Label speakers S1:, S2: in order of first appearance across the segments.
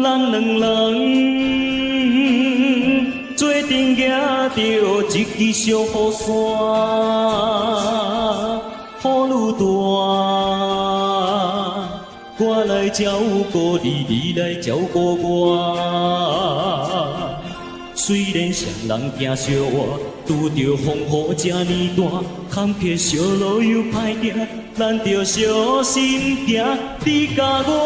S1: 咱兩人做陣行著一支小雨傘，雨愈大，我來照顧你，你來照顧我。雖然雙人驚相倚，拄著風雨這呢大，坎坷小路又歹行，咱著相心行。你佮我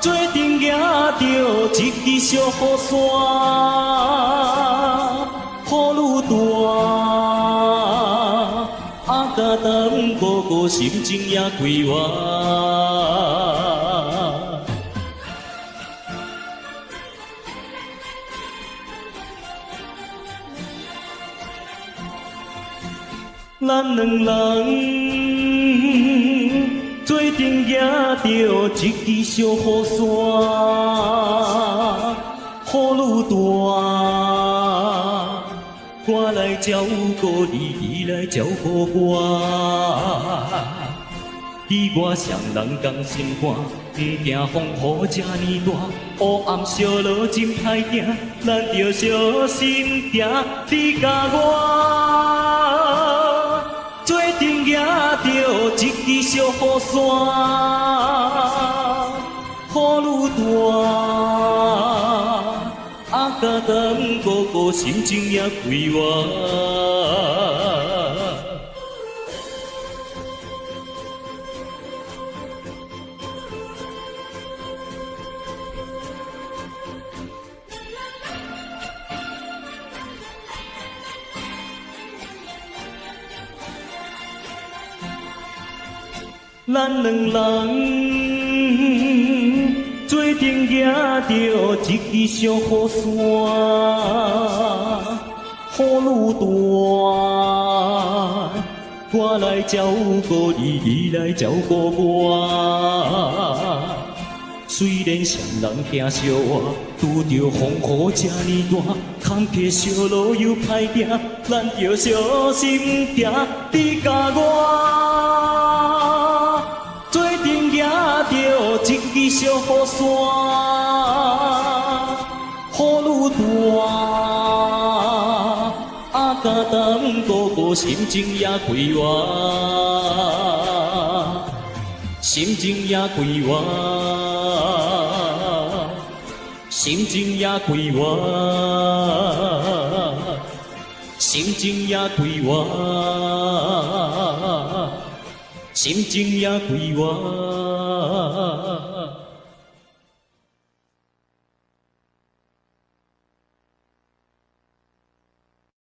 S1: 做陣行著一支小雨傘，雨愈大，阿加擔哥哥心情也快活。咱兩人做陣行著一支小雨傘，雨愈大，我來照顧你，你來照顧我。你我雙人仝心肝，毋驚風雨這呢大，烏暗小路真歹行，咱著相心行。你佮我做陣行著一支小雨傘，雨愈大，阿加擔哥哥心情也快活。咱兩人做陣行著一支小雨傘，雨愈大，我來照顧你，你來照顧我。雖然雙人驚相倚，拄著風雨這呢大，坎坷小路又歹行，咱著相心行。你佮我做陣行著一支小雨傘，雨愈大，阿加擔哥哥心情也快活，心情也快活，心情也快活，心情也快活，心情也快活。